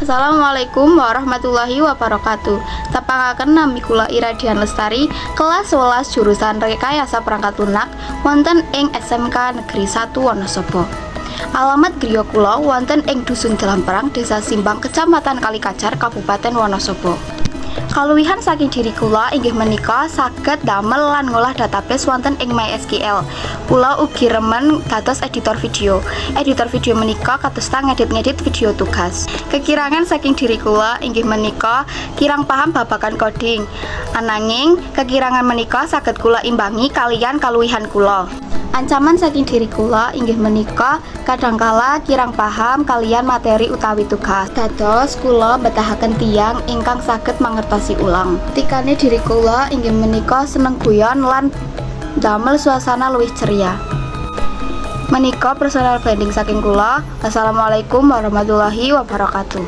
Assalamualaikum warahmatullahi wabarakatuh. Tepangaken, nami kula Iradian Lestari, kelas 11 jurusan Rekayasa Perangkat Lunak wonten ing SMK Negeri 1 Wonosobo. Alamat griya kula wonten ing Dusun Jelamprang, Desa Simbang, Kecamatan Kalikajar, Kabupaten Wonosobo. Kaluwihan saking diri kula inggih menika saged damel lan ngolah database wonten ing MySQL. Kula ugi remen dados editor video. Editor video menika kadosta ngedit-ngedit video tugas. Kekirangan saking diri kula inggih menika kirang paham babagan coding. Ananging kekirangan menika saged kula imbangi kaliyan kaluwihan kula. Ancaman saking diri kula inggih menika kadangkala kirang paham kaliyan materi utawi tugas. Dados kula betahaken tiyang ingkang saged mangertosi ulang. Tikane diri kula inggih menika seneng guyon lan damel suasana luwih ceria. Menika personal branding saking kula. Wassalamualaikum warahmatullahi wabarakatuh.